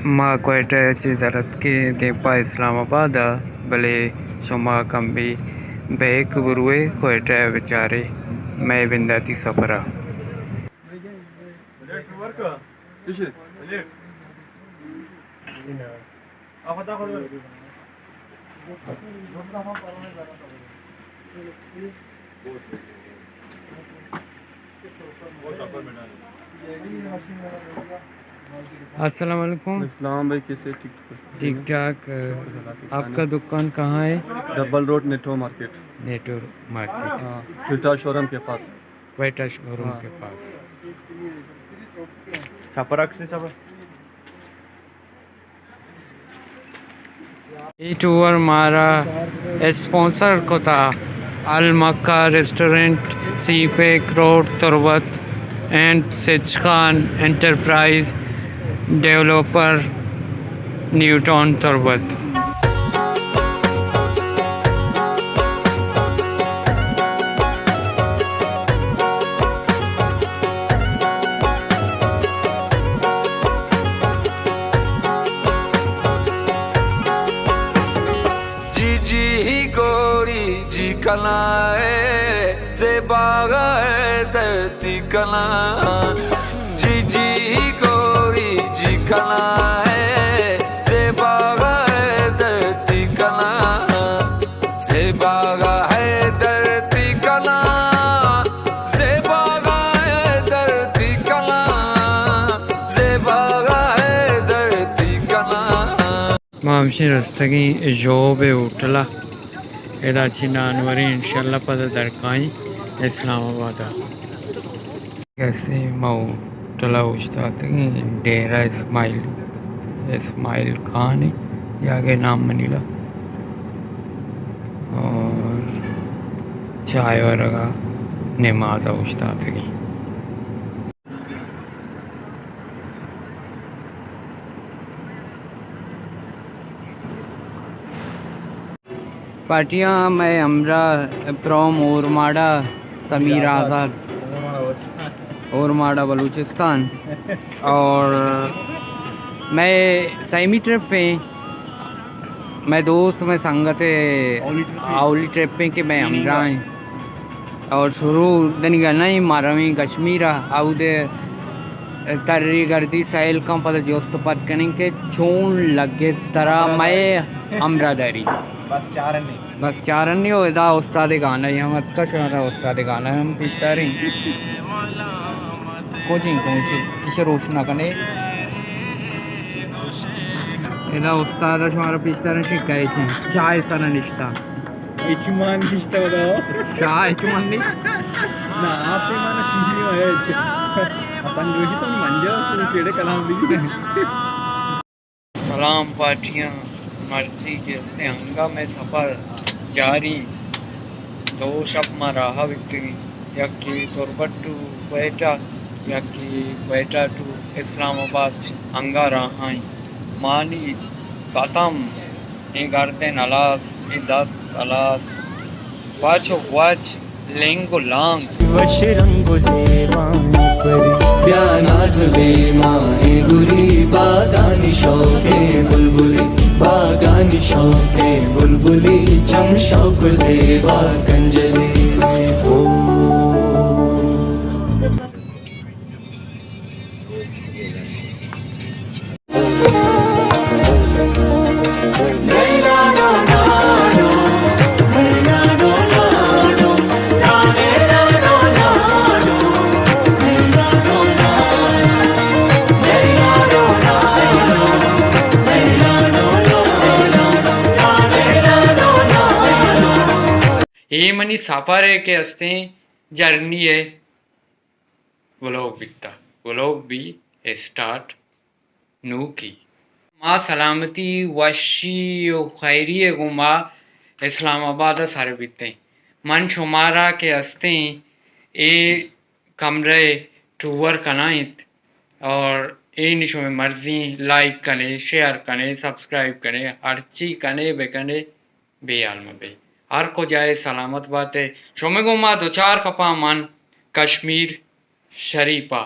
ما کوئٹہ ءَ چہ در اتکیں دیم پہ اسلام آباد ءَ، بلے شما کمے بیک بروئے کوئٹہ ءَ بچارے مئے بنداتی سفر ءَ۔ السلام علیکم۔ اسلام بھائی، کیسے؟ ٹھیک ٹھاک۔ ٹھیک ٹھاک۔ شکر اللہ کا، آپ کا دکان کہاں ہے؟ Double road NATO market. NATO market. ہاں، کوئٹہ شوروم کے پاس۔ کوئٹہ شوروم ہاں۔ کے پاس۔ اے ٹور مارا اسپانسر کتا المکہ ریسٹورنٹ، سی pack road Turbat, and such Khan enterprise, developer, new town تربت۔ جی جی گوری جی کنا ہے، زیبا ہے دھرتی کنا۔ جی جی گوری جی کنا ہے، زیبا ہے دھرتی کنا۔ زیبا ہے دھرتی کنا، زیبا ہے دھرتی کنا، زیبا ہے دھرتی کنا۔ ما ہمشیں رستگیں ژوب ءِ ہوٹل ءَ۔ ادا چہ نانوریں، انشاءاللہ پدا درکائیں اسلام آباد ءَ۔ کسے ما ہوٹل ءَ اوشتاتگیں، ڈیرہ اسماعیل، اسماعیل خان یا کہ نام منیلا، اور چائے ورگا نماز ءَ اوشتاتگیں۔ پارٹیاں مئے ہمراہ پروم اورماڑا سمیر آزاد، اورماڑا بلوچستان، اور مئے سیمی ٹرپ ہیں، مئے دوست، مئے سنگت اولی ٹرپ ہیں کہ مئے ہمراہ ہیں۔ اور شروع دنیگا نہیں، ما رویں کشمیر ءَ، اودے تری گردی سیل کن، پدا جست پد کنیں کہ چون لگے ترا مئے ہمراہ داری۔ بس چارنے۔ بس چارنے ہو، ادا استاد گانا ہم اتکا، شمارا استاد گانا ہم پیش داریں۔ کوچنگ کون سی پیش روشنا کنے۔ ادا استاد شمارا پیش داریں، شکایشیں چائے سر نشتا۔ ہچ مان نشتہ ودا۔ شاہ ہچ مان نشتہ۔ نا، آپ ءَ مانا شیشی میں ہے۔ اپن دوشی تو منجا سو چیڑے کلام بھی۔ سلام پارٹیاں، مرچی کہ استیں انگا مئے سفر جاری۔ دو شپ ما راہ بیتگیں، یکے تربت ٹو کوئٹہ، یکے کوئٹہ ٹو اسلام آباد، انگا راہائیں۔ مانی ختم۔ اے گردن ہلاس، اے دست ہلاس، پچ و پچ، لنگ و لانگ۔ وش رنگ و زیبائیں پری، بیا ناز و لیمائیں گلی، باگانی شوقیں بلبلی، باگانی شوقیں بلبلی، چم شوق و زیبا کنجلی۔ او۔ اے منی سفر ءِ کہ استیں جرنی ءِ ولاگ بیتا۔ ولاگ بی اسٹارٹ نوکی۔ ما سلامتی، وشی و خیری ءَ گوں ما اسلام آباد ءَ سر بیتیں۔ من شمارا کہ استیں اے کمرہ ٹور کنائینت اور اے نی شمئے مرضی، لائک کنے، شیئر کنے، سبسکرائب کنے، ہرچی کنے بکنے۔ بے حال مہ بے۔ ہر کجا ئے سلامت بات ئے۔ شمے گوں ما دوچار کپاں من کشمیر شریف ءَ۔